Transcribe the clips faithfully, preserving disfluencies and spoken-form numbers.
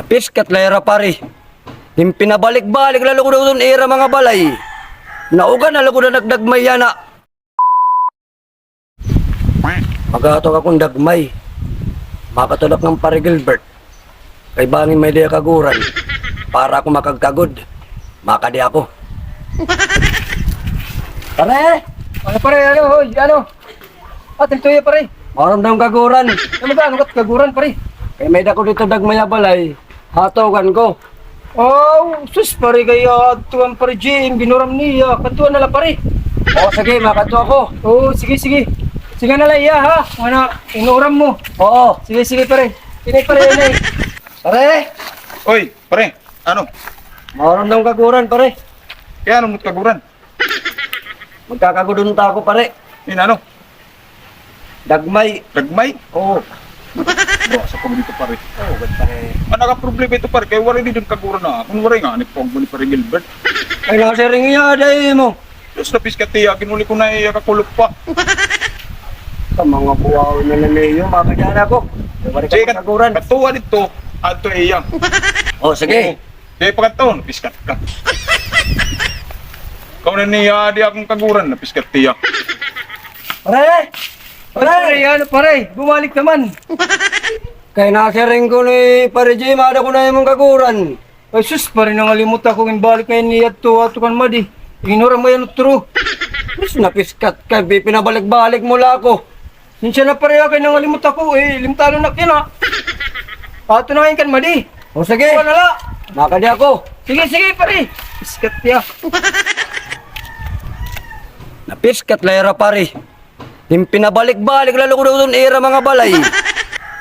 Napiskat la hira, pare. Ginpinabalik-balik la lugod iton ira mga balay. Nauga na lugod an nagdagmay yana. Maghahatok ako hin dagmay. Makatulak ngan Pare Gilbert. Kay bangin may-ada hiya kaguran. Para ako makagkagod. Makadi ako. Pare! Ano, pare? Ano? Hoy, ano? Ah, didto hiya, pare. Maaram daw hin kaguran. Ano ba? Ano ka't kaguran, pare? Kay may-ada ako didto dagmay ha balay. Hatogan ko. Oh, sus, pare, kay, ah, adtuan, pare, Jim, ginuram niya. Kadtuan na la, pare. O, sige, makadto ako. Oo, sige, sige. Sige na la, iya, ha? Ano, inuram mo. Oo. Sige, sige, pare. Ini, pare, ini. Pare! Oy, pare, ano? Maaram daw hin kaguran, pare. Kay ano mo't kaguran? Magkakagod unta ako, pare. Hin ano? Dagmay. Dagmay? Oo. Bro, sa pag dito, pare. Oo, gud, pare. Ano ka problema ito, pare? Kay waray didto kaguran na. Kung waray nga, ano pa ang ni Pare Gilbert? Ay, nasiring iya, day mo. Diyos, napiskat hiya, ginuli ko na iya, kakulop pa. Sa mga buhaw na na niyo, makadyan ako. Waray ka kaguran. Sige, kadtuan didto, adto iya. O, sige. Oo. Kay pakadto, napiskat ka. Ikaw na niya, di akon kaguran, napiskat hiya. Pare! Pare! Pare, ano, pare? Bumalik naman. Kay nasiring ko ni Pare Jim, ada ko na imong kaguran. Ay, sus, pare, nangalimot ako, ginbalik ngay-an niya adto, adto kan Madi. Inuram mo yan, utro. Sus, napiskat ka, pi-, pinabalik-balik mo la ako. Sinsya na, pare, ha, kay nangalimot ako, eh, limtanon na kina. Adto na ngay-an kan Madi. O, sige. Kuha na la. Makadi ako. Sige, sige, pare. Piskat hiya. Napiskat la hira, pare. Ginpinabalik-balik la lugod iton ira mga balay.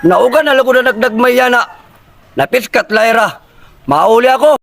Nauga na lugod an nagdagmay yana. Napiskat la hira. Mauli ako.